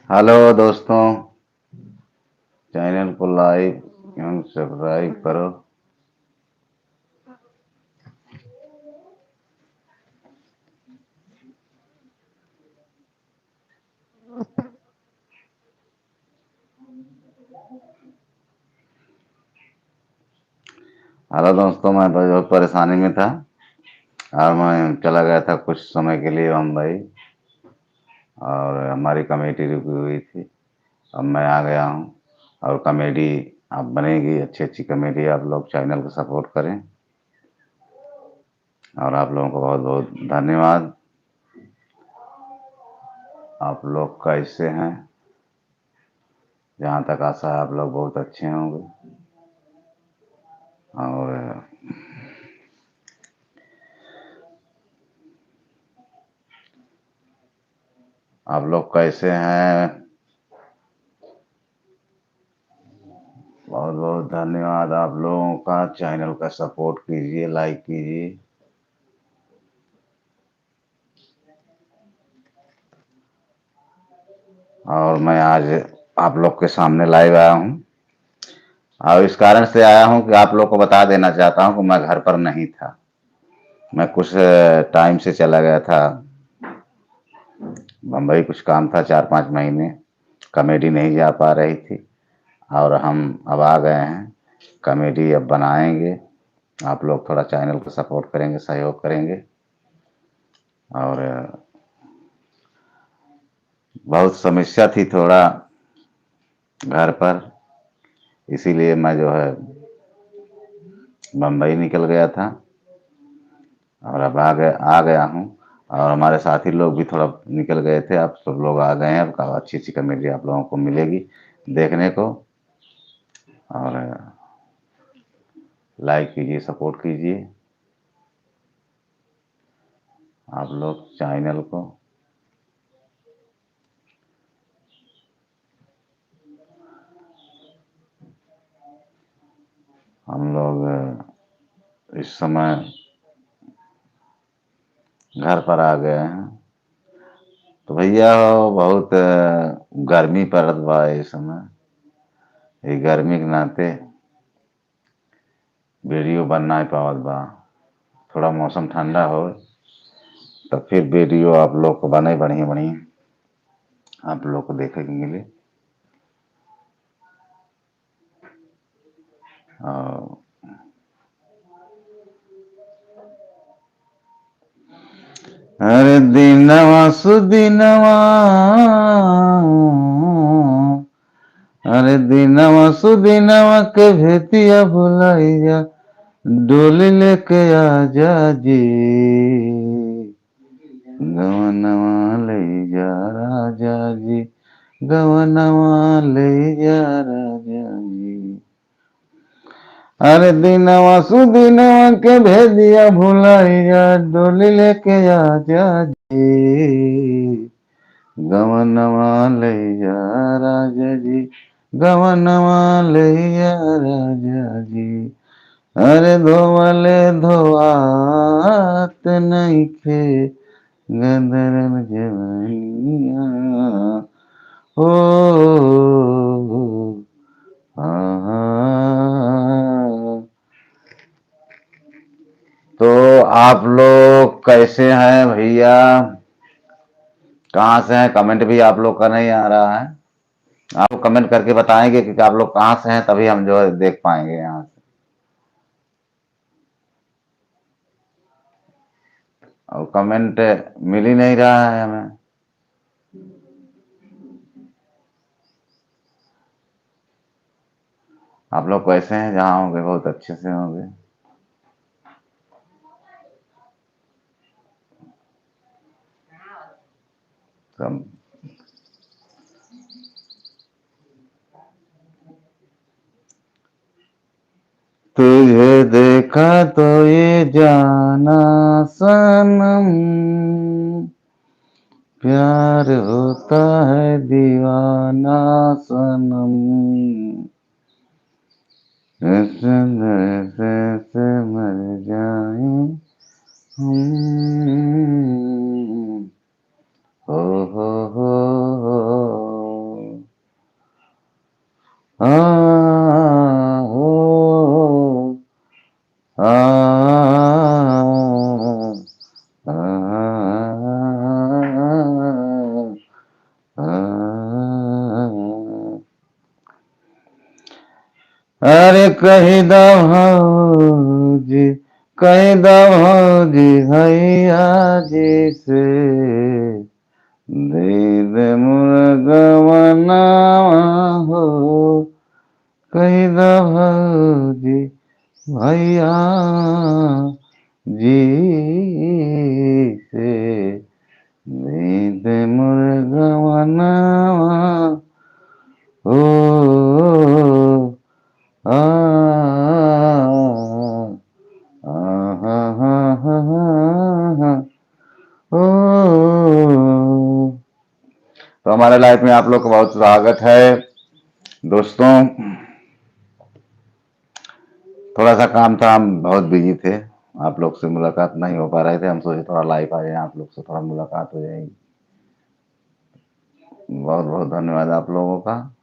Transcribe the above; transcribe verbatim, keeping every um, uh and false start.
हेलो दोस्तों, चैनल को लाइक एवं सब्सक्राइब करो। हेलो दोस्तों, मैं बहुत परेशानी में था और मैं चला गया था कुछ समय के लिए बम्बई, और हमारी कमेटी रुकी हुई थी। अब मैं आ गया हूँ और कमेटी अब बनेगी, अच्छी अच्छी कमेटी। आप लोग चैनल को सपोर्ट करें और आप लोगों को बहुत बहुत धन्यवाद। आप लोग कैसे हैं? जहाँ तक आशा है, आप लोग बहुत अच्छे होंगे। और आप लोग कैसे हैं? बहुत बहुत धन्यवाद आप लोगों का। चैनल का सपोर्ट कीजिए, लाइक कीजिए। और मैं आज आप लोग के सामने लाइव आया हूँ, और इस कारण से आया हूँ कि आप लोग को बता देना चाहता हूँ कि मैं घर पर नहीं था। मैं कुछ टाइम से चला गया था बम्बई, कुछ काम था, चार पाँच महीने कमेटी नहीं जा पा रही थी, और हम अब आ गए हैं, कमेटी अब बनाएंगे। आप लोग थोड़ा चैनल को सपोर्ट करेंगे, सहयोग करेंगे। और बहुत समस्या थी थोड़ा घर पर, इसीलिए मैं जो है बम्बई निकल गया था, और अब आ गए, आ गया हूँ। और हमारे साथी लोग भी थोड़ा निकल गए थे, अब सब लोग आ गए हैं। अब का-, अच्छी अच्छी कमेटी आप लोगों को मिलेगी देखने को, और लाइक कीजिए, सपोर्ट कीजिए आप लोग चैनल को। हम लोग इस समय घर पर आ गए हैं। तो भैया, बहुत गर्मी पड़त बा इस समय। ये गर्मी के नाते वीडियो बन नाहीं पावत बा। थोड़ा मौसम ठंडा हो तो फिर वीडियो आप लोग को बने बढ़िया बढ़िया आप लोग को देखे के मिले। और अरे दिनवा सुदिनवा, अरे दिनवा सुदिनवा के भेदिया भुलाइया, डोली लेके आजा जी, गवनवा लइजा राजा जी, गवनवा लइजा राजा जी। अरे दिनवा सुदिनवा के भेदिया भुलाइया, डोली लेके आजा जी, गवनवा लइजा राजा जी, गवनवा लइजा राजा जी। अरे धोवले धोआत नइखे गदरल जवानिया। ओ, आहा। तो आप लोग कैसे हैं भैया, कहाँ से हैं? कमेंट भी आप लोग का नहीं आ रहा है। आप लोग कमेंट करके बताएंगे कि आप लोग कहाँ से हैं, तभी हम जो है देख पाएंगे यहाँ से। और कमेंट मिल ही नहीं रहा है हमें। आप लोग कैसे हैं? जहाँ होंगे बहुत अच्छे से होंगे। सब तुझे देखा तो ये जाना सनम, प्यार होता है दीवाना सनम। ऐसे, ऐसे, ऐसे मर जाए हम। हो, हो, हो, हो। कहि द भौजी, कहि द भौजी भैया जी से, दे दे मोर गवनवा हो। कहि द भौजी भैया जी से, दे दे मोर गवनवा हो। आ, आ, हा, हा, हा, हा, हा। ओ। तो हमारे लाइव में आप लोग का बहुत स्वागत है दोस्तों। थोड़ा सा काम था, हम बहुत बिजी थे, आप लोग से मुलाकात नहीं हो पा रहे थे। हम सोचे थोड़ा लाइव आ जाए, आप लोग से थोड़ा मुलाकात हो जाएगी। बहुत बहुत धन्यवाद आप लोगों का।